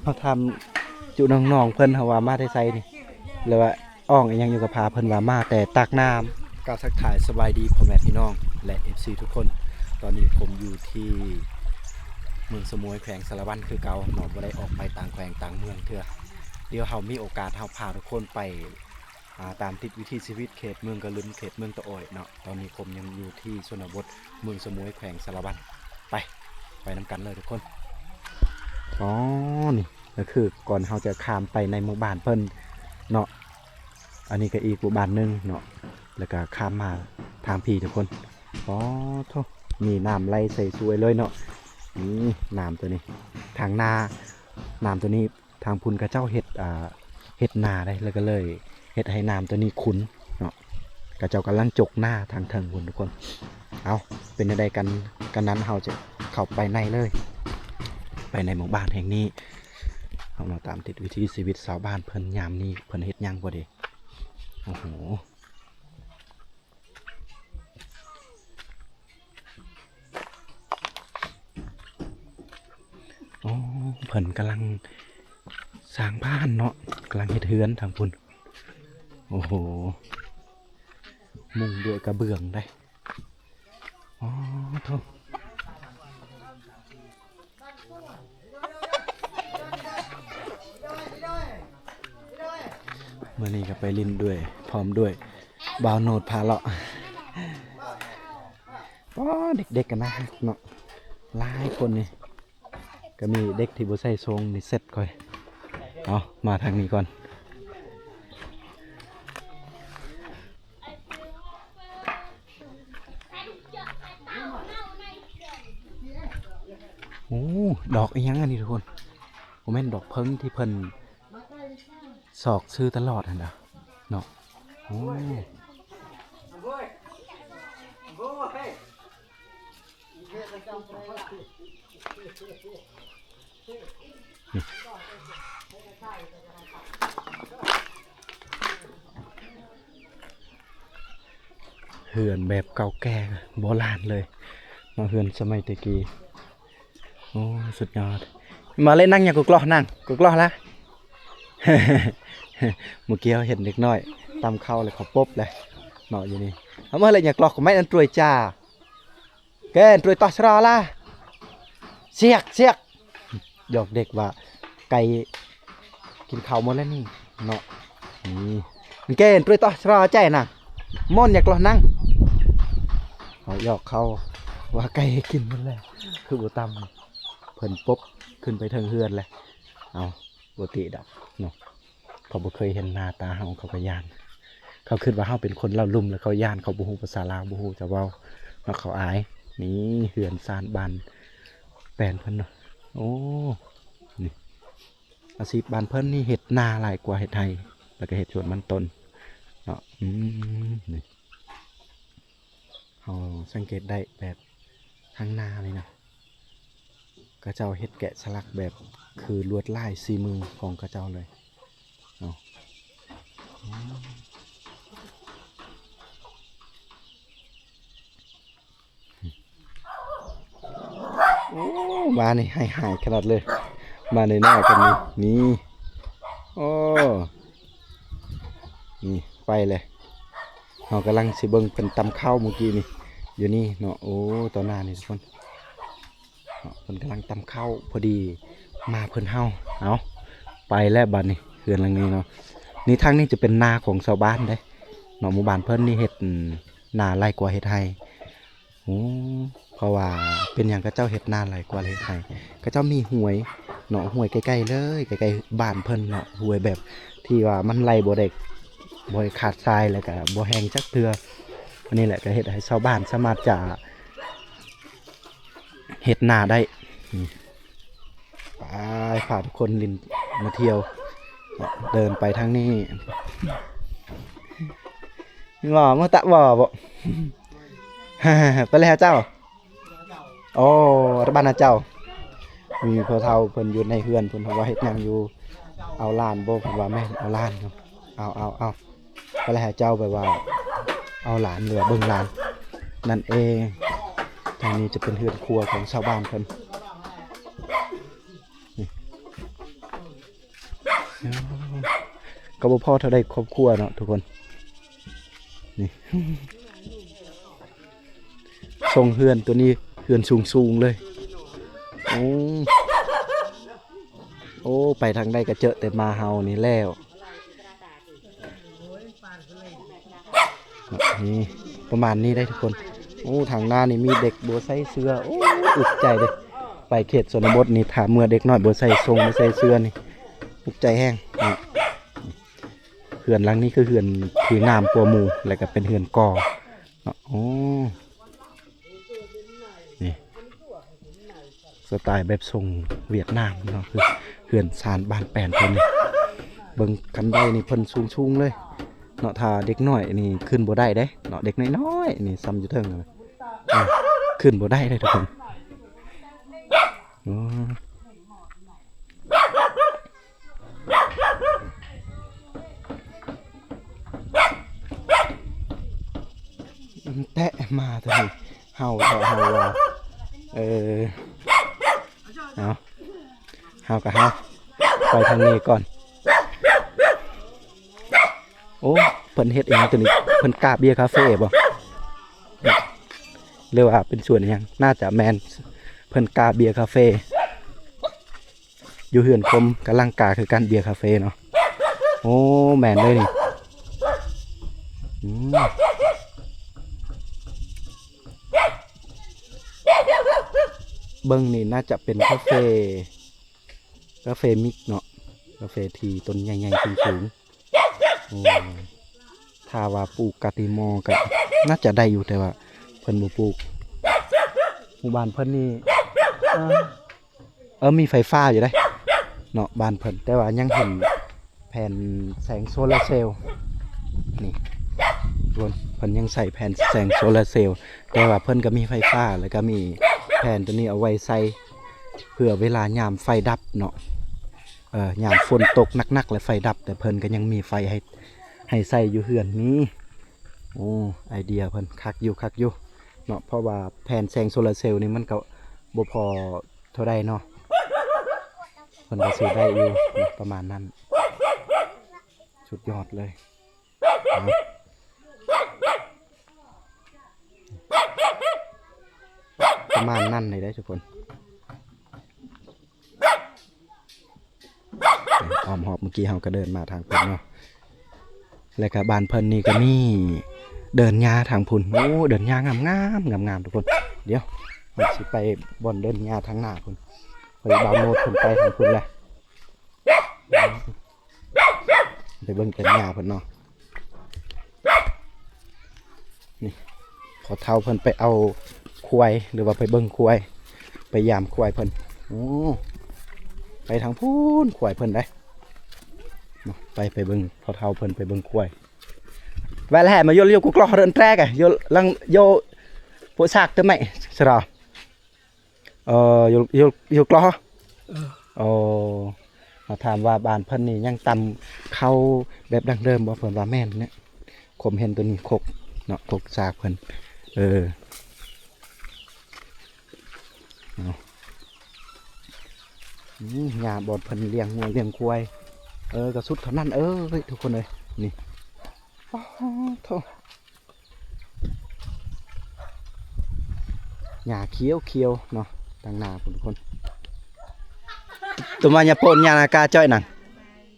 ເຮົາຖາມຈຸນ້ອງໆເພິ່ນ ເຮົາວ່າມາແຕ່ໃສນີ້ ຫຼືວ່າອ່ອງອີ່ຫຍັງຢູ່ກັບຜາ ເພິ່ນວ່າມາແຕ່ຕາກນ້ຳ. ກ່າວທັກທາຍສະບາຍດີພໍ່ແມ່ພີ່ນ້ອງ ແລະ ເອັຟຊີທຸກຄົນ. ຕອນນີ້ຜົມຢູ່ທີ່ເມືອງສະໝວຍ ແຂວງສາລະວັນຄືເກົ່າເນາະ, ບໍ່ໄດ້ອອກໄປຕ່າງແຂວງຕ່າງເມືອງເທື່ອ. ດຽວເຮົາມີໂອກາດ ເຮົາພາທຸກຄົນໄປ ອ່າ ຕາມຕິດວິຖີຊີວິດເຂດເມືອງກະລຶມ ເຂດເມືອງຕະອອຍເນາະ. ຕອນນີ້ຜົມຍັງຢູ່ທີ່ຊົນນະບົດເມືອງສະໝວຍ ແຂວງສາລະວັນ. ໄປ ໄປນຳກັນເລີຍທຸກຄົນ. ອໍ ນີ້ກະຄືກ່ອນເຮົາຈະຂ້າມໄປໃນໝູ່ບ້ານເພິ່ນເນາະ, ອັນນີ້ກະອີກໝູ່ບ້ານໜຶ່ງເນາະ, ແລ້ວກະຂ້າມມາທາງພີ້ທຸກຄົນ. ອໍ ໂທ້ ມີນ້ຳໄຫຼໃສສວຍເລີຍເນາະ. ນີ້ນ້ຳໂຕນີ້ ທາງໜ້າ ນ້ຳໂຕນີ້ ທາງພຸ້ນເຂົາເຈົ້າເຮັດ ອ່າ ເຮັດນາໄດ໋ ແລ້ວກໍເລີຍເຮັດໃຫ້ນ້ຳໂຕນີ້ຂຸ້ນເນາະ. ເຂົາເຈົ້າກຳລັງຈົກນາທາງເທິງພຸ້ນທຸກຄົນ. ເອົາ ເປັນແນວໃດກັນ ກັນນັ້ນ ເຮົາຈະເຂົ້າໄປໃນເລີຍ ໄປໃນໝູ່ບ້ານແຫ່ງນີ້. ເຮົາມາຕາມຕິດວິຖີຊີວິດຊາວບ້ານເພິ່ນຍາມນີ້ ເພິ່ນເຮັດຫຍັງບໍ່ເດ? ໂອ້ໂຫ. ອໍ ເພິ່ນກຳລັງສ້າງບ້ານເນາະ, ກຳລັງເຮັດເຮືອນທາງພຸ້ນ. ໂອ້ໂຫ ມຸງດ້ວຍກະເບື້ອງໄດ໋. ອໍ ໂທ້. ມື້ນີ້ກໍໄປຫຼິ້ນດ້ວຍ ພ້ອມດ້ວຍບ່າວໂນດພາເລາະ. ອໍ ເດັກໆກໍໜ້າຮັກເນາະ, ຫຼາຍຄົນນີ້. ກໍມີເດັກທີ່ບໍ່ໃສ່ໂສ້ງນີ້ເຊັດຂ້ອຍ. ເອົາ ມາທາງນີ້ກ່ອນ. ໂອ້ ດອກອີ່ຫຍັງອັນນີ້ທຸກຄົນ? ບໍ່ແມ່ນດອກເຜິ້ງທີ່ເພິ່ນຊອກຊື້ຕະຫຼອດຫັ້ນນະເນາະ. ໂອ້ ເຮືອນແບບເກົ່າແກ່ໂບລານເລີຍເນາະ, ເຮືອນສະໄໝແຕ່ກີ້. ໂອ້ ສຸດຍອດ. ມາເລີຍ ນັ່ງຫຍັງ ກຸກລອກ ນັ່ງ ກຸກລອກລະ. ມື້ກີ້ເຮົາເຫັນເດັກນ້ອຍຕຳເຂົ້າ ແລ້ວເຂົາປົບແຫຼະເນາະ ຢູ່ນີ້. ເອົາມາເລີຍ ຫຍັງ ກລອກ ໄມ້ອັນຕຣວຍຈ້າ. ແກນຕຣວຍຕອດສະຣາລາ ສຽກ ສຽກ. ຫຍອກເດັກວ່າ ໄກ່ກິນເຂົ້າໝົດແລ້ວນີ້ເນາະ. ນີ້ ແກນຕຣວຍຕອດສະຣາແຈ້ນະ ມ່ອນ ຫຍັງ ກລອກ ນັ່ງ. ເຮົາຫຍອກເຂົາວ່າ ໄກ່ກິນໝົດແລ້ວ ຄືບໍ່ຕຳ. ເພິ່ນປົບຂຶ້ນໄປເທິງເຮືອນແຫຼະ. ເອົາ ບໍ່ຕິດອກເນາະ, ເຂົາບໍ່ເຄີຍເຫັນໜ້າຕາເຮົາ ເຂົາກໍຢ້ານ. ເຂົາຄິດວ່າເຮົາເປັນຄົນລາວລຸ່ມ ແລ້ວເຂົາຢ້ານ, ເຂົາບໍ່ຮູ້ພາສາລາວ ບໍ່ຮູ້ຈະເວົ້າເນາະ, ເຂົາອາຍ. ນີ້ເຮືອນຊານບ້ານແປນເພິ່ນເນາະ. ໂອ້ ນີ້ ອາຊີບບ້ານເພິ່ນນີ້ເຮັດນາຫຼາຍກວ່າເຮັດໄຮ່ ແລ້ວກໍເຮັດສວນມັນຕົ້ນເນາະ. ອືມ ນີ້ ເຮົາສັງເກດໄດ້ແບບທາງໜ້ານີ້ນະ ເຂົາເຈົ້າເຮັດແກະສະຫຼັກແບບຄືລວດລາຍສີມືຂອງເຂົາເຈົ້າເລີຍເນາະ. ໂອ້ ບ້ານນີ້ໃຫ້ຫາຍຂະໜາດເລີຍ, ບ້ານນ້ອຍໆກັນນີ້. ນີ້ ໂອ້ ນີ້ໄປເລີຍ. ເຮົາກຳລັງຊິເບິ່ງເພິ່ນຕຳເຂົ້າມື້ກີ້ນີ້ ຢູ່ນີ້ເນາະ. ໂອ້ ຕໍ່ໜ້ານີ້ທຸກຄົນເນາະ, ເພິ່ນກຳລັງຕຳເຂົ້າ ພໍດີໝາເພິ່ນເຫົ່າ. ເອົາ ໄປແລ້ວບາດນີ້ ເຮືອນຫຼັງນີ້ເນາະ. ນີ້ທາງນີ້ຈະເປັນນາຂອງຊາວບ້ານເດ້ເນາະ, ໝູ່ບ້ານເພິ່ນນີ້ເຮັດ ອືມ ນາຫຼາຍກວ່າເຮັດໄຮ່. ໂອ້ ເພາະວ່າເປັນຫຍັງເຂົາເຈົ້າເຮັດນາຫຼາຍກວ່າເຮັດໄຮ່? ເຂົາເຈົ້າມີຫ້ວຍເນາະ, ຫ້ວຍໃກ້ໆເລີຍ ໃກ້ໆບ້ານເພິ່ນເນາະ, ຫ້ວຍແບບທີ່ວ່າມັນໄຫຼບໍ່ໄດ້ ບໍ່ໄດ້ຂາດສາຍ ແລ້ວກະບໍ່ແຫ້ງຈັກເທື່ອ. ອັນນີ້ແຫຼະກະເຮັດໃຫ້ຊາວບ້ານສາມາດຈະເຮັດນາໄດ້. ໄປ ພາທຸກຄົນຫຼິ້ນມາທ່ຽວ ເດີນໄປທາງນີ້. ບໍ່ ມາຕະບໍ່ ບໍ່ ໄປແລ້ວເຈົ້າ. ໂອ້ ຕະບ້ານນາເຈົ້າ. ມີພໍ່ເຖົ້າເພິ່ນຢູ່ໃນເຮືອນ ເພິ່ນວ່າເຮັດຫຍັງຢູ່? ເອົາຫຼານບໍ່? ເພິ່ນວ່າແມ່ນເອົາຫຼານ. ເອົາ ເອົາ ເອົາ ກໍເລີຍໃຫ້ເຈົ້າແບບວ່າເອົາຫຼານ ຫຼືວ່າເບິ່ງຫຼານນັ້ນເອງ. ທາງນີ້ຈະເປັນເຮືອນຄົວຂອງຊາວບ້ານເພິ່ນ. ນີ້ ກໍບໍ່ພໍເທົ່າໃດຄອບຄົວເນາະທຸກຄົນ. ນີ້ ຊົງເຮືອນໂຕນີ້ ເຮືອນສູງໆເລີຍ. ໂອ້ ໂອ້ ໄປທາງໃດກໍເຈີແຕ່ໝາເຫົ່ານີ້ແລ້ວ. ນີ້ ປະມານນີ້ໄດ໋ທຸກຄົນ. ໂອ້ ທາງໜ້ານີ້ມີເດັກບໍ່ໃສ່ເສື້ອ. ໂອ້ ອຸກໃຈເດ້. ໄປເຂດຊົນນະບົດນີ້ ຖ້າເມື່ອເດັກນ້ອຍບໍ່ໃສ່ຊົງ ບໍ່ໃສ່ເສື້ອນີ້ ອຸກໃຈແຮງ. ນີ້ ເຮືອນຫຼັງນີ້ຄືເຮືອນທີ່ງາມກວ່າໝູ່ ແລ້ວກໍເປັນເຮືອນກໍ່ເນາະ. ໂອ້ ນີ້ ສະໄຕແບບຊົງຫວຽດນາມເນາະ ຄືເຮືອນຊານບ້ານແປນເພິ່ນນີ້. ເບິ່ງຄັນໄດນີ້ເພິ່ນສູງໆເລີຍເນາະ. ຖ້າເດັກນ້ອຍນີ້ຂຶ້ນບໍ່ໄດ້ເດ້ເນາະ. ເດັກນ້ອຍໆນີ້ ສ່ຳຢູ່ເທິງນັ້ນນະ ເອີ ຂຶ້ນບໍ່ໄດ້ເດ້ທຸກຄົນ. ໂອ້ ແຕະມາຕົວນີ້ ເຫົ່າແທ້ເຫົ່າວ່າ. ເອີ ເອົາ ເຮົາກໍຫາໄປທາງນີ້ກ່ອນ. ໂອ້ ເພິ່ນເຮັດອີ່ຫຍັງຕົວນີ້? ເພິ່ນກາເບຍຄາເຟບໍ່? ຫຼືວ່າເປັນສວນອີ່ຫຍັງ? ໜ້າຈະແມ່ນ ເພິ່ນກາເບຍຄາເຟ. ຢູ່ເຮືອນຄົມກຳລັງກາຄືກັນ ເບຍຄາເຟເນາະ. ໂອ້ ແມ່ນເລີຍນີ້. ອືມ ເບິ່ງນີ້ໜ້າຈະເປັນກາເຟ ກາເຟມິກເນາະ ກາເຟທີ່ຕົ້ນໃຫຍ່ໆສູງໆ. ໂອ້ ຖ້າວ່າປູກກາຕີມໍກໍໜ້າຈະໄດ້ຢູ່ ແຕ່ວ່າເພິ່ນບໍ່ປູກ. ໝູ່ບ້ານເພິ່ນນີ້ ເອີ ເອີ ມີໄຟຟ້າຢູ່ເດ້ເນາະ ບ້ານເພິ່ນ ແຕ່ວ່າຍັງເຫັນແຜ່ນແສງໂຊລາເຊວ. ນີ້ ເພິ່ນ ເພິ່ນຍັງໃສ່ແຜ່ນແສງໂຊລາເຊວ ແຕ່ວ່າເພິ່ນກໍມີໄຟຟ້າ ແລ້ວກໍມີແຜ່ນໂຕນີ້ເອົາໄວ້ໃສ່ ເພື່ອເວລາຍາມໄຟດັບເນາະ. ເອີ ຍາມຝົນຕົກໜັກໆ ແລ້ວໄຟດັບ ແຕ່ເພິ່ນກໍຍັງມີໄຟໃຫ້ ໃຫ້ໃຊ້ຢູ່ເຮືອນນີ້. ໂອ້ ໄອເດຍເພິ່ນຄັກຢູ່ ຄັກຢູ່ເນາະ ເພາະວ່າແຜ່ນແສງໂຊລາເຊວນີ້ມັນກໍບໍ່ພໍເທົ່າໃດເນາະ. ເພິ່ນກໍຊິໄດ້ຢູ່ປະມານນັ້ນ ສຸດຍອດເລີຍ. ເອົາ ປະມານນັ້ນເລີຍເດ້ທຸກຄົນ. ອ້ອມຮອບ ເມື່ອກີ້ເຮົາກໍເດີນມາທາງພຸ້ນເນາະ ແລ້ວກໍບ້ານເພິ່ນນີ້ກໍມີເດີ່ນຫຍ້າທາງພຸ້ນ. ໂອ້ ເດີ່ນຫຍ້າງາມໆ ງາມໆ ທຸກຄົນ. ດຽວເຮົາຊິໄປບ່ອນເດີ່ນຫຍ້າທາງໜ້າພຸ້ນ ພໍດີບ່າວໂນດເພິ່ນໄປທາງພຸ້ນແຫຼະ. ໄປເບິ່ງເດີ່ນຫຍ້າເພິ່ນເນາະ. ນີ້ ພໍ່ເຖົ້າເພິ່ນໄປເອົາຄວາຍ ຫຼືວ່າໄປເບິ່ງຄວາຍ ໄປຢາມຄວາຍເພິ່ນ. ໂອ້ ໄປທາງພຸ້ນຄວາຍເພິ່ນເດ້ເນາະ. ໄປ ໄປເບິ່ງ ພໍ່ເຖົ້າເພິ່ນໄປເບິ່ງຄວາຍ. Vậy là hè mà vô vô cuộc lo hơn tre kìa, vô lăng vô bộ sạc tớ mày sờ rò. ເອີ ຢູ່ ຢູ່ ຢູ່ກລໍ. ເອີ ເອີ ມາຖາມວ່າບ້ານເພິ່ນນີ້ຍັງຕຳເຂົ້າແບບດັ້ງເດີມບໍ່? ເພິ່ນວ່າແມ່ນເນາະ. ຄົມເຫັນໂຕນີ້ຄົກເນາະ ຄົກສາກເພິ່ນ. ເອີ ເອົາ ອືມ ຫຍ້າບ່ອນເພິ່ນລ້ຽງງົວລ້ຽງຄວາຍ. ເອີ ກໍສຸດເທົ່ານັ້ນເອີຍ ທຸກຄົນເອີຍ. ນີ້ ປາໂທ້. ຫຍ້າຂຽວໆເນາະ ທາງໜ້າພຸ້ນທຸກຄົນ. Tuma nya po nya na ka choi nang.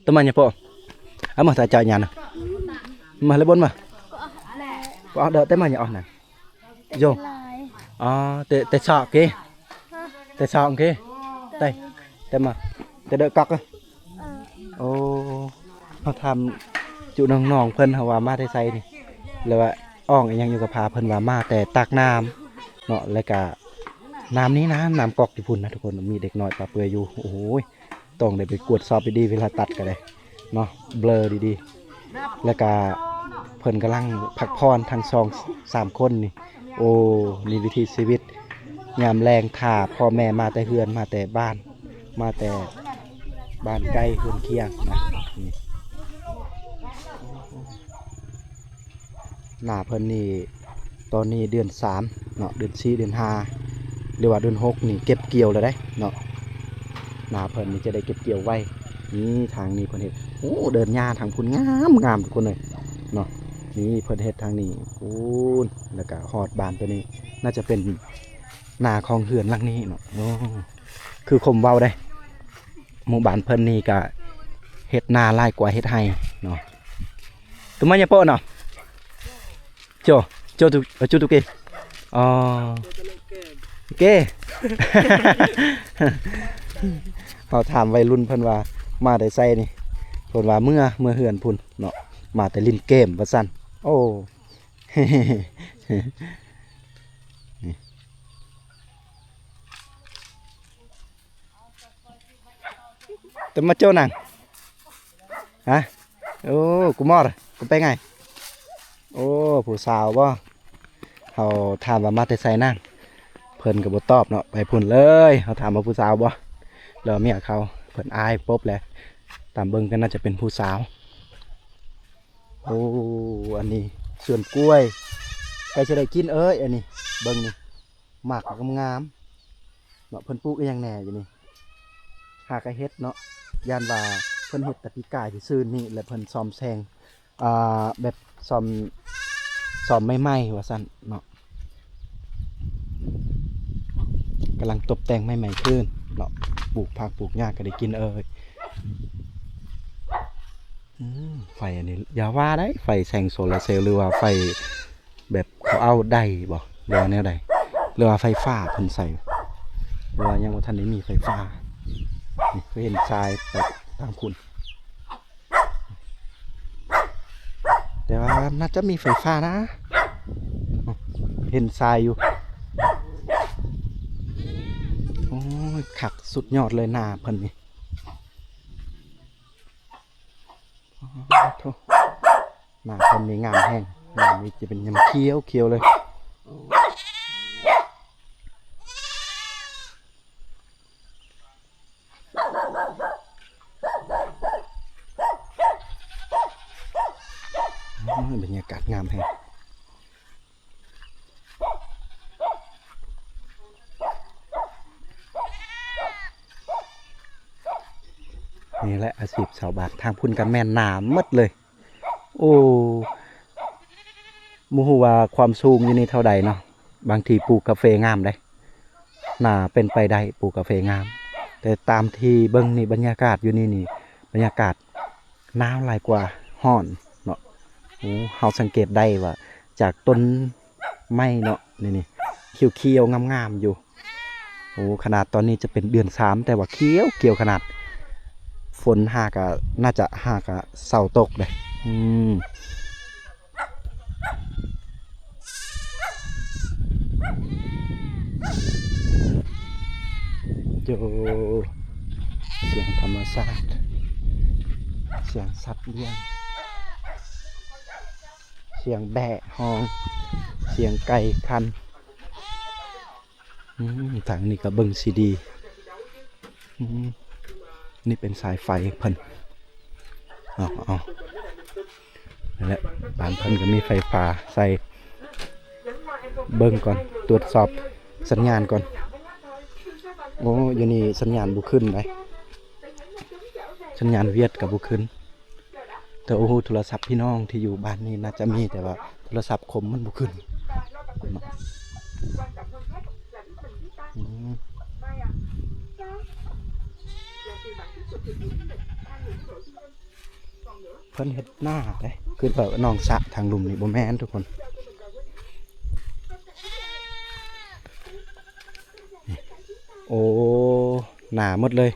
Tuma nya po. Amo ta choi nya na. Ma le bon ma. Ko de te ma nya oh nang. Yo. Ơ, te, te sok kì. Te sok kì. Te, te ma. Te đợi cọc á. ໂອ້ ເຮົາຖາມຈຸນ້ອງໆເພິ່ນ ເຮົາວ່າມາແຕ່ໃສນີ້ ແລ້ວວ່າອ່ອງອີ່ຫຍັງຢູ່ກັບຜາ ເພິ່ນວ່າມາແຕ່ຕາກນ້ຳເນາະ. ແລ້ວກະນ້ຳນີ້ນະ ນ້ຳກອກຢູ່ພຸ້ນນະທຸກຄົນ ມີເດັກນ້ອຍປະເປືອຍຢູ່. ໂອ້ຍ ຕ້ອງໄດ້ໄປກວດສອບດີໆ ເວລາຕັດກໍໄດ້ເນາະ ເບລີດີໆ. ແລ້ວກະເພິ່ນກຳລັງພັກຜ່ອນທັງສອງສາມຄົນນີ້. ໂອ້ ນີ້ວິຖີຊີວິດຍາມແລງ ຖ້າພໍ່ແມ່ມາແຕ່ເຮືອນ ມາແຕ່ບ້ານ ມາແຕ່ບ້ານໃກ້ເຮືອນຄຽງນະ. ນີ້ ໜ້າເພິ່ນນີ້ ຕອນນີ້ເດືອນສາມເນາະ ເດືອນສີ່ ເດືອນຫ້າ ຫຼືວ່າເດືອນຫົກນີ້ເກັບກ່ຽວແລ້ວເດ້ເນາະ. ໜ້າເພິ່ນນີ້ຈະໄດ້ເກັບກ່ຽວໄວ ນີ້ທາງນີ້ເພິ່ນເຮັດ ໂອ້ ເດີ່ນຫຍ້າທາງພຸ້ນງາມໆ ທຸກຄົນເອີຍເນາະ. ນີ້ເພິ່ນເຮັດທາງນີ້ພຸ້ນ ແລ້ວກະຮອດບ້ານໂຕນີ້ ໜ້າຈະເປັນນາຂອງເຮືອນຫຼັງນີ້ເນາະ. ໂອ້ ຄືຄົມເວົ້າເດ້ ໝູ່ບ້ານເພິ່ນນີ້ກະເຮັດນາຫຼາຍກວ່າເຮັດໄຮ່ເນາະ. Tu manya po no? Cho, cho tu, cho tu ke. ອໍ ເກ ເຮົາຖາມໄວລຸ້ນເພິ່ນວ່າມາແຕ່ໃສນີ້ ເພິ່ນວ່າເມືອ ເມືອເຮືອນພຸ້ນເນາະ ມາແຕ່ຫຼິ້ນເກມວ່າຊັ້ນ. ໂອ້ Teman Cho nang? Hah? Oh, kumor, ku pengai. ໂອ້ ຜູ້ສາວບໍ່? ເຮົາຖາມວ່າມາແຕ່ໃສນາງ ເພິ່ນກໍບໍ່ຕອບເນາະ ໄປພຸ້ນເລີຍ. ເຮົາຖາມວ່າຜູ້ສາວບໍ່ ແລ້ວເມຍເຂົາ ເພິ່ນອາຍປົບແຫຼະ. ຕາມເບິ່ງກໍໜ້າຈະເປັນຜູ້ສາວ. ໂອ້ ອັນນີ້ສວນກ້ວຍ ໃກ້ຈະໄດ້ກິນເອີຍ. ອັນນີ້ເບິ່ງນີ້ ໝາກງາມໆເນາະ. ເພິ່ນປູກອີ່ຫຍັງແດ່ຢູ່ນີ້? ຫາກະເຫັດເນາະ ຢ້ານວ່າເພິ່ນເຮັດແຕ່ປີກາຍຊື່ໆນີ້ ແລະເພິ່ນສ້ອມແຊງ ອ່າ ແບບສ້ອມ ສ້ອມໃໝ່ໆວ່າຊັ້ນເນາະ. ກຳລັງຕົບແຕ່ງໃໝ່ໆຄືນເນາະ ປູກຜັກປູກຫຍ້າກໍໄດ້ກິນເອີຍ. ອືມ ໄຟອັນນີ້ຢ່າວ່າໄດ໋ ໄຟແສງໂຊລາເຊວ ຫຼືວ່າໄຟແບບເຂົາເອົາໄດ້ບໍ່ ຫຼືວ່າແນວໃດ ຫຼືວ່າໄຟຟ້າເພິ່ນໃສ່ ຫຼືວ່າຍັງບໍ່ທັນໄດ້ມີໄຟຟ້າ. ນີ້ຄືເຫັນຊາຍໄປທາງພຸ້ນ ແຕ່ວ່າໜ້າຈະມີໄຟຟ້ານະ ເຫັນຊາຍຢູ່. ໂອ້ຍ ຄັກສຸດຍອດເລີຍນາເພິ່ນນີ້. ໂອ້ໂທ ນາເພິ່ນນີ້ງາມແຮງ ງາມນີ້ຈະເປັນຍາມຂຽວໆເລີຍ. ໂອ້ຍ ບັນຍາກາດງາມແຮງ. ນີ້ແຫຼະອາຊີບຊາວບ້ານ ທາງພຸ້ນກໍແມ່ນນາໝົດເລີຍ. ໂອ້ ບໍ່ຮູ້ວ່າຄວາມສູງຢູ່ນີ້ເທົ່າໃດເນາະ. ບາງທີປູກກາເຟງາມເດ້ ໜ້າເປັນໄປໄດ້ປູກກາເຟງາມ. ແຕ່ຕາມທີ່ເບິ່ງນີ້ ບັນຍາກາດຢູ່ນີ້ນີ້ ບັນຍາກາດໜາວຫຼາຍກວ່າຮ້ອນເນາະ. ໂອ້ ເຮົາສັງເກດໄດ້ວ່າຈາກຕົ້ນໄມ້ເນາະ ນີ້ໆ ຂຽວໆງາມໆຢູ່. ໂອ້ ຂະໜາດຕອນນີ້ຈະເປັນເດືອນສາມ ແຕ່ວ່າຂຽວ ຂຽວຂະໜາດ. ຝົນຫາກະ ໜ້າຈະຫາກະເຊົາຕົກເດ້. ອືມ ໂອ້ ສຽງທຳມະຊາດ ສຽງສັດລ້ຽງ ສຽງແບ້ຮ້ອງ ສຽງໄກ່ຂັນ. ອືມ ທາງນີ້ກໍເບິ່ງຊີດີ. ອືມ ນີ້ເປັນສາຍໄຟເພິ່ນ. ເອົາ ເອົາ ນັ້ນແຫຼະ ບ້ານເພິ່ນກໍມີໄຟຟ້າໃສ່. ເບິ່ງກ່ອນ ຕວດສອບສັນຍານກ່ອນ. ໂອ້ ຢູ່ນີ້ສັນຍານບໍ່ຂຶ້ນໃດ໋ ສັນຍານຫວຽດກໍບໍ່ຂຶ້ນ. ແຕ່ ໂອ້ໂຫ ໂທລະສັບພີ່ນ້ອງທີ່ຢູ່ບ້ານນີ້ໜ້າຈະມີ ແຕ່ວ່າໂທລະສັບຄົມມັນບໍ່ຂຶ້ນເນາະ. ອືມ ເພິ່ນເຮັດນາເດ້ ຄືວ່າໜອງສະທາງລຸ່ມນີ້ ບໍ່ແມ່ນທຸກຄົນ. ໂອ້ ນາໝົດເລີຍ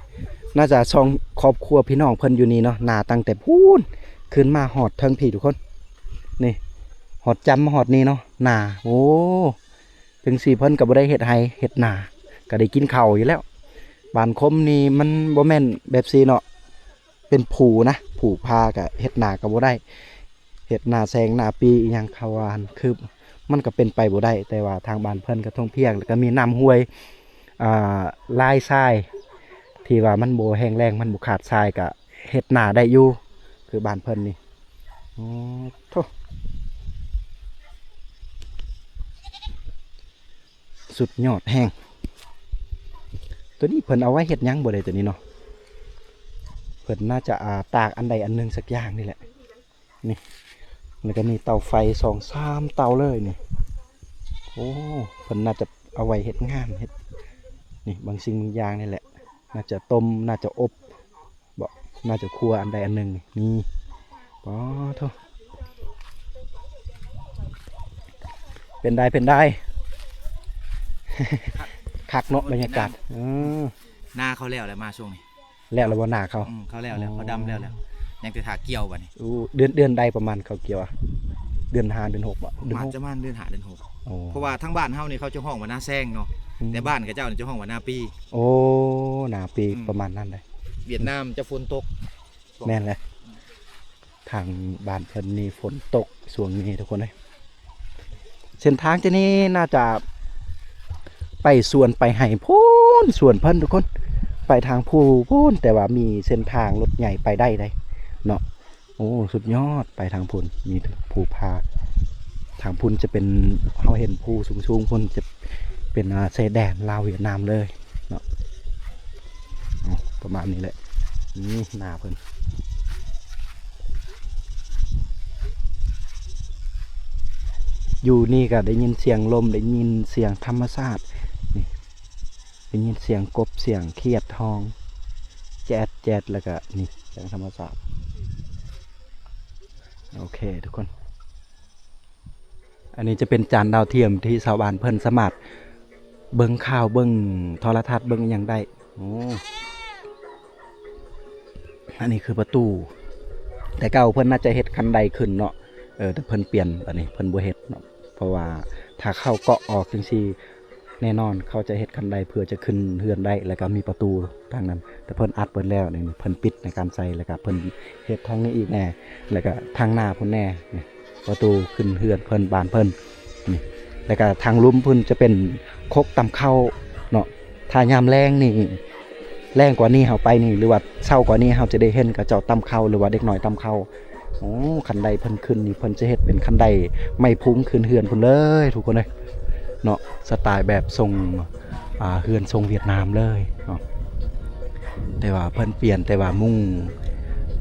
ໜ້າຈະສອງຄອບຄົວພີ່ນ້ອງເພິ່ນຢູ່ນີ້ເນາະ. ນາຕັ້ງແຕ່ພຸ້ນຂຶ້ນມາຮອດເທິງພີ້ທຸກຄົນ ນີ້ ຮອດຈ້ຳມາຮອດນີ້ເນາະ ນາ. ໂອ້ ຈັ່ງຊີ້ເພິ່ນກໍບໍ່ໄດ້ເຮັດໄຮ່ເຮັດນາ ກໍໄດ້ກິນເຂົ້າຢູ່ແລ້ວ. ບ້ານຄົມນີ້ມັນບໍ່ແມ່ນແບບຊີ້ເນາະ ເປັນພູນະ ພູຜາ ກະເຮັດນາກໍບໍ່ໄດ້ ເຮັດນາແຊງນາປີອີ່ຫຍັງເຂົາວ່າຫັ້ນ ຄືມັນກໍເປັນໄປບໍ່ໄດ້. ແຕ່ວ່າທາງບ້ານເພິ່ນກໍທົ່ງພຽງ ແລ້ວກໍມີນ້ຳຫ້ວຍ ອ່າ ລາຍຊາຍ ທີ່ວ່າມັນບໍ່ແຫ້ງແລ້ງ ມັນບໍ່ຂາດຊາຍ ກໍເຮັດນາໄດ້ຢູ່ ຄືບ້ານເພິ່ນນີ້. ໂອ້ໂທ ສຸດຍອດແຮງ. ໂຕນີ້ເພິ່ນເອົາໄວ້ເຮັດຫຍັງບໍ່ໄດ້ໂຕນີ້ເນາະ? ເພິ່ນໜ້າຈະ ອ່າ ຕາກອັນໃດອັນໜຶ່ງສັກຢ່າງນີ້ແຫຼະ ນີ້ ແລ້ວກໍມີເຕົາໄຟສອງສາມເຕົາເລີຍນີ້. ໂອ້ ເພິ່ນໜ້າຈະເອົາໄວ້ເຮັດງານ ເຮັດ ນີ້ ບາງສິ່ງບາງຢ່າງນີ້ແຫຼະ ໜ້າຈະຕົ້ມ ໜ້າຈະອົບ ບໍ່ ໜ້າຈະຄົວອັນໃດອັນໜຶ່ງນີ້ ນີ້ ປາໂທ້ ເປັນໃດ ເປັນໃດ ຄັກເນາະ ບັນຍາກາດ ເອີ ນາເຂົາແລ້ວແຫຼະ ມາຊ່ວງນີ້ ແລ້ວແລ້ວບໍ່ນາເຂົາ? ອືມ ເຂົາແລ້ວແລ້ວ ອໍ ເຂົາດຳແລ້ວແລ້ວ ຍັງແຕ່ຖ້າກ່ຽວບັດນີ້. ໂອ້ ເດືອນ ເດືອນໃດປະມານເຂົາກ່ຽວອະ? ເດືອນຫ້າ ເດືອນຫົກບໍ່? ເດືອນຫົກ ປະມານເດືອນຫ້າ ເດືອນຫົກ ໂອ້ ເພາະວ່າທາງບ້ານເຮົານີ້ເຂົາຈະຮ້ອງວ່ານາແຊງເນາະ ອືມ ແຕ່ບ້ານເຂົາເຈົ້ານີ້ຈະຮ້ອງວ່ານາປີ. ໂອ້ ນາປີ ອືມ ປະມານນັ້ນເດ້ ຫວຽດນາມຈະຝົນຕົກ. ແມ່ນແຫຼະ ທາງບ້ານເພິ່ນນີ້ຝົນຕົກຊ່ວງນີ້ທຸກຄົນເອີຍ. ເສັ້ນທາງຈາກນີ້ໜ້າຈະໄປສວນໄປໄຮ່ພຸ້ນ ສວນເພິ່ນທຸກຄົນ ໄປທາງພູພຸ້ນ ແຕ່ວ່າມີເສັ້ນທາງລົດໃຫຍ່ໄປໄດ້ເດ້ເນາະ. ໂອ້ ສຸດຍອດ ໄປທາງພຸ້ນ ມີພູຜາ ທາງພຸ້ນຈະເປັນ ເຮົາເຫັນພູສູງໆ ພຸ້ນຈະເປັນ ອ່າ ຊາຍແດນລາວຫວຽດນາມເລີຍເນາະ. ເອົາ ປະມານນີ້ແຫຼະ ນີ້ນາເພິ່ນ ຢູ່ນີ້ກໍໄດ້ຍິນສຽງລົມ ໄດ້ຍິນສຽງທຳມະຊາດ ນີ້ ໄດ້ຍິນສຽງກົບ ສຽງຂຽດຮ້ອງ ແຈດໆ ແລ້ວກໍນີ້ສຽງທຳມະຊາດ. ໂອເຄທຸກຄົນ ອັນນີ້ຈະເປັນຈານດາວທຽມທີ່ຊາວບ້ານເພິ່ນສາມາດເບິ່ງຂ່າວ ເບິ່ງໂທລະທັດ ເບິ່ງອີ່ຫຍັງໄດ້. ໂອ້ ອັນນີ້ຄືປະຕູ ແຕ່ເກົ່າເພິ່ນໜ້າຈະເຮັດຄັນໄດຂຶ້ນເນາະ ເອີ ແຕ່ເພິ່ນປ່ຽນ ອັນນີ້ເພິ່ນບໍ່ເຮັດເນາະ ເພາະວ່າຖ້າເຂົາເກາະອອກຈັ່ງຊີ້ ແນ່ນອນເຂົາຈະເຮັດຄັນໄດເພື່ອຈະຂຶ້ນເຮືອນໄດ້ ແລ້ວກໍມີປະຕູທາງນັ້ນ ແຕ່ເພິ່ນອັດເບິດແລ້ວ ນີ້ເພິ່ນປິດໃນການໃສ່ ແລ້ວກໍເພິ່ນເຮັດທາງນີ້ອີກແດ່ ແລ້ວກໍທາງໜ້າພຸ້ນແດ່ ນີ້ປະຕູຂຶ້ນເຮືອນເພິ່ນ ບ້ານເພິ່ນ ນີ້ ແລ້ວກໍທາງລຸ່ມພຸ້ນຈະເປັນຄົກຕຳເຂົ້າເນາະ. ຖ້າຍາມແລງນີ້ ແລງກວ່ານີ້ເຮົາໄປນີ້ ຫຼືວ່າເຊົ້າກວ່ານີ້ ເຮົາຈະໄດ້ເຫັນເຂົາເຈົ້າຕຳເຂົ້າ ຫຼືວ່າເດັກນ້ອຍຕຳເຂົ້າ. ໂອ້ ຄັນໄດເພິ່ນຂຶ້ນນີ້ ເພິ່ນຈະເຮັດເປັນຄັນໄດໄມ້ພຸງຂຶ້ນເຮືອນພຸ້ນເລີຍທຸກຄົນເອີຍເນາະ ສະໄຕແບບຊົງ ອ່າ ເຮືອນຊົງຫວຽດນາມເລີຍເນາະ ແຕ່ວ່າເພິ່ນປ່ຽນແຕ່ວ່າມຸງ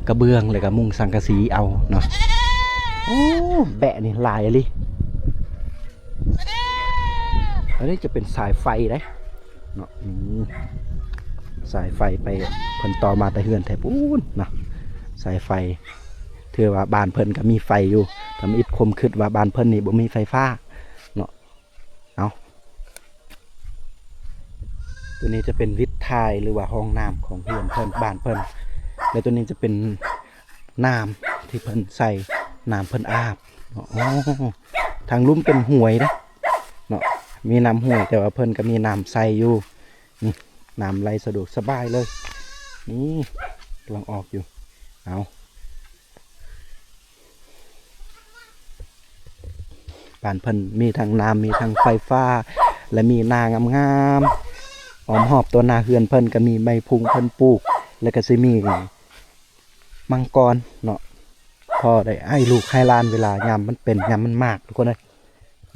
ກະເບື້ອງ ແລ້ວກໍມຸງສັງກະສີເອົາເນາະ. ໂອ້ ແບະນີ້ຫຼາຍອີ່ຫຼີ. ອັນນີ້ຈະເປັນສາຍໄຟເດ້ເນາະ ອືມ ສາຍໄຟໄປ ເພິ່ນຕໍ່ມາແຕ່ເຮືອນແຖວພຸ້ນເນາະ ສາຍໄຟ. ຖືວ່າບ້ານເພິ່ນກໍມີໄຟຢູ່ ທຳອິດຄວາມຄິດວ່າບ້ານເພິ່ນນີ້ບໍ່ມີໄຟຟ້າເນາະ. ເອົາ ຕົວນີ້ຈະເປັນວິດຖ່າຍ ຫຼືວ່າຫ້ອງນ້ຳຂອງເຮືອນເພິ່ນ ບ້ານເພິ່ນ ແລະ ຕົວນີ້ຈະເປັນ ນ້ຳທີ່ເພິ່ນໃສ່ ນ້ຳເພິ່ນອາບເນາະ. ໂອ້ ທາງລຸ່ມເປັນຫ້ວຍເດ້ເນາະ ມີນ້ຳຫ້ວຍ ແຕ່ວ່າເພິ່ນກໍມີນ້ຳໃສ່ຢູ່ ນີ້ ນ້ຳໄຫຼສະດວກສະບາຍເລີຍ. ນີ້ກຳລັງອອກຢູ່ ເອົາ ບ້ານເພິ່ນມີທັງນ້ຳ ມີທັງໄຟຟ້າ ແລະ ມີນາງາມໆ ອ້ອມຮອບຕົວໜ້າເຮືອນເພິ່ນກໍມີໄມ້ພຸງເພິ່ນປູກ ແລະ ກໍຊິມີ ມັງກອນເນາະ ພໍໄດ້ໃຫ້ລູກໃຫ້ຫຼານເວລາຍາມມັນເປັນ ຍາມມັນໝາກ ທຸກຄົນເອີຍ.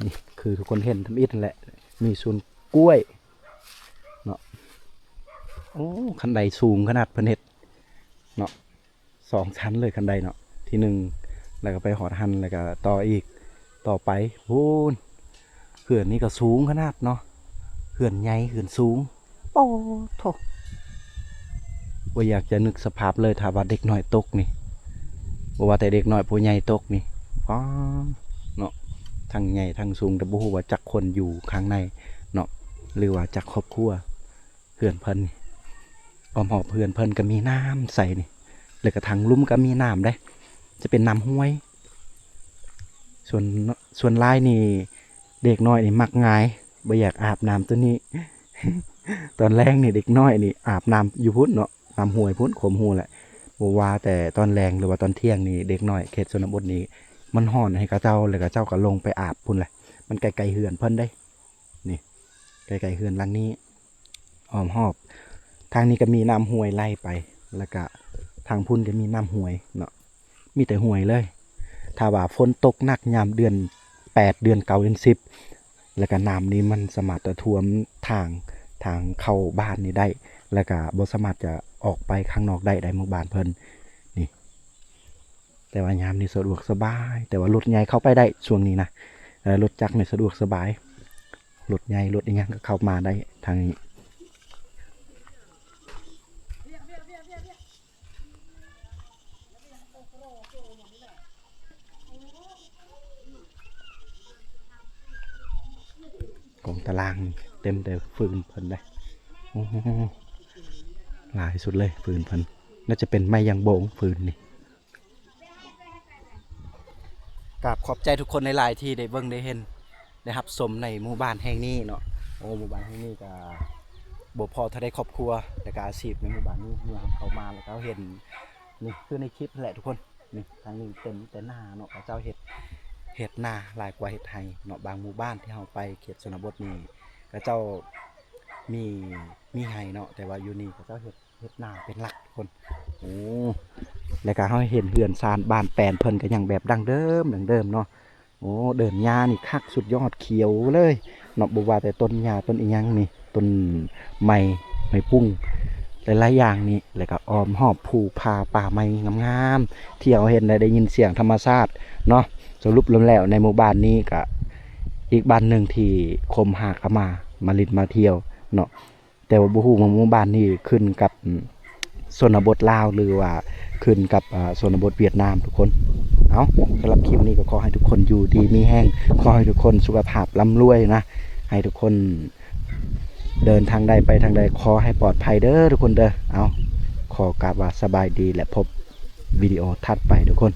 ນີ້ຄືທຸກຄົນເຫັນທຳອິດຫັ້ນແຫຼະ ມີສວນກ້ວຍເນາະ. ໂອ້ ຄັນໄດສູງຂະໜາດເພິ່ນເຮັດເນາະ ສອງຊັ້ນເລີຍຄັນໄດເນາະ ທີໜຶ່ງ ແລ້ວກໍໄປຮອດຫັ້ນ ແລ້ວກໍຕໍ່ອີກ ຕໍ່ໄປພຸ້ນ. ເຮືອນນີ້ກໍສູງຂະໜາດເນາະ ເຮືອນໃຫຍ່ ເຮືອນສູງ. ໂອ້ໂທ້ ບໍ່ຢາກຈະນຶກສະພາບເລີຍ ຖ້າວ່າເດັກນ້ອຍຕົກນີ້ ບໍ່ວ່າແຕ່ເດັກນ້ອຍຜູ້ໃຫຍ່ຕົກນີ້ ອ້າ ເນາະ ທັງໃຫຍ່ທັງສູງ ແຕ່ບໍ່ຮູ້ວ່າຈັກຄົນຢູ່ຂ້າງໃນເນາະ ຫຼືວ່າຈັກຄອບຄົວ. ເຮືອນເພິ່ນນີ້ ອ້ອມຮອບເຮືອນເພິ່ນກໍມີນ້ຳໃສ່ນີ້ ແລ້ວກໍທາງລຸ່ມກໍມີນ້ຳເດ້ ຈະເປັນນ້ຳຫ້ວຍ. ສ່ວນ ສ່ວນຫຼາຍນີ້ ເດັກນ້ອຍນີ້ມັກຫງາຍ ບໍ່ຢາກອາບນ້ຳຕົວນີ້. ຕອນແລງນີ້ເດັກນ້ອຍນີ້ອາບນ້ຳຢູ່ພຸ້ນເນາະ ນ້ຳຫ້ວຍພຸ້ນ ຄວາມຮູ້ແຫຼະ ບໍ່ວ່າແຕ່ຕອນແລງ ຫຼືວ່າຕອນທ່ຽງນີ້ ເດັກນ້ອຍເຂດຊົນນະບົດນີ້ ມັນຮ້ອນໃຫ້ເຂົາເຈົ້າ ແລ້ວເຂົາເຈົ້າກໍລົງໄປອາບພຸ້ນແຫຼະ. ມັນໃກ້ໆເຮືອນເພິ່ນເດ້ ນີ້ ໃກ້ໆເຮືອນຫຼັງນີ້ ອ້ອມຮອບ ທາງນີ້ກໍມີນ້ຳຫ້ວຍໄຫຼໄປ ແລ້ວກະທາງພຸ້ນກໍມີນ້ຳຫ້ວຍເນາະ ມີແຕ່ຫ້ວຍເລີຍ. ຖ້າວ່າຝົນຕົກໜັກຍາມເດືອນແປດ ເດືອນເກົ້າ ເດືອນສິບ ແລ້ວກະນ້ຳນີ້ມັນສາມາດຈະຖ້ວມທາງ ທາງເຂົ້າບ້ານນີ້ໄດ້ ແລ້ວກະບໍ່ສາມາດຈະ ອອກໄປຂ້າງນອກໄດ້ ໄດ້ໝູ່ບ້ານເພິ່ນນີ້. ແຕ່ວ່າຍາມນີ້ສະດວກສະບາຍ ແຕ່ວ່າລົດໃຫຍ່ເຂົ້າໄປໄດ້ຊ່ວງນີ້ນະ. ເອີ ລົດຈັກນີ້ສະດວກສະບາຍ ລົດໃຫຍ່ລົດອີ່ຫຍັງກໍເຂົ້າມາໄດ້ທາງນີ້. ກອງຕາລາງນີ້ເຕັມແຕ່ຟືນເພິ່ນເດ້. ໂອ້ ຫຼາຍສຸດເລີຍຟືນເພິ່ນ ໜ້າຈະເປັນໄມ້ຢາງໂບງຟືນນີ້. ກາບຂອບໃຈທຸກຄົນຫຼາຍໆ ທີ່ໄດ້ເບິ່ງໄດ້ເຫັນ ໄດ້ຮັບຊົມໃນໝູ່ບ້ານແຫ່ງນີ້ເນາະ. ໂອ້ ໝູ່ບ້ານແຫ່ງນີ້ກໍບໍ່ພໍເທົ່າໃດຄອບຄົວ ແລ້ວກໍອາຊີບໃນໝູ່ບ້ານນີ້. ເມື່ອເຮົາເຂົ້າມາແລ້ວກໍເຫັນ ນີ້ຄືໃນຄລິບຫັ້ນແຫຼະທຸກຄົນ. ນີ້ທາງນີ້ເຕັມແຕ່ນາເນາະ ເຂົາເຈົ້າເຮັດ ເຮັດນາຫຼາຍກວ່າເຮັດໄຮ່ເນາະ. ບາງໝູ່ບ້ານທີ່ເຮົາໄປເຂດຊົນນະບົດນີ້ ເຂົາເຈົ້າມີ ມີໄຮ່ເນາະ ແຕ່ວ່າຢູ່ນີ້ເຂົາເຈົ້າເຮັດ ເຮັດນາເປັນຫຼັກທຸກຄົນ. ໂອ້ ແລ້ວກໍເຮົາເຫັນເຮືອນຊານບ້ານແປນເພິ່ນກໍຍັງແບບດັ້ງເດີມ ດັ້ງເດີມເນາະ. ໂອ້ ເດີ່ນຫຍ້ານີ້ຄັກສຸດຍອດ ຂຽວເລີຍເນາະ. ບໍ່ວ່າແຕ່ຕົ້ນຫຍ້າຕົ້ນອີ່ຫຍັງນີ້ ຕົ້ນໄມ້ ໄມ້ປຸ້ງ ຫຼາຍໆຢ່າງນີ້ ແລ້ວກໍອ້ອມຮອບພູຜາປ່າໄມ້ງາມໆ ທີ່ເຮົາເຫັນ ແລະ ໄດ້ຍິນສຽງທຳມະຊາດເນາະ. ສະຫຼຸບລວມແລ້ວໃນໝູ່ບ້ານນີ້ກໍອີກບ້ານໜຶ່ງທີ່ຄົມຫາກາມາ ມາຫຼິ້ນມາທ່ຽວເນາະ. ແຕ່ວ່າບໍ່ຮູ້ວ່າໝູ່ບ້ານນີ້ຂຶ້ນກັບ ອືມ ຊົນນະບົດລາວ ຫຼືວ່າຂຶ້ນກັບ ອາ ຊົນນະບົດຫວຽດນາມທຸກຄົນ. ເອົາ ສຳລັບຄລິບນີ້ກໍຂໍໃຫ້ທຸກຄົນຢູ່ດີມີແຮງ ຂໍໃຫ້ທຸກຄົນສຸຂະພາບລ່ຳລວຍນະ ໃຫ້ທຸກຄົນເດີນທາງໃດໄປທາງໃດ ຂໍໃຫ້ປອດໄພເດີທຸກຄົນເດີ. ເອົາ ຂໍກາບວ່າສະບາຍດີ ແລະ ພົບວິດີໂອຖັດໄປທຸກຄົນ.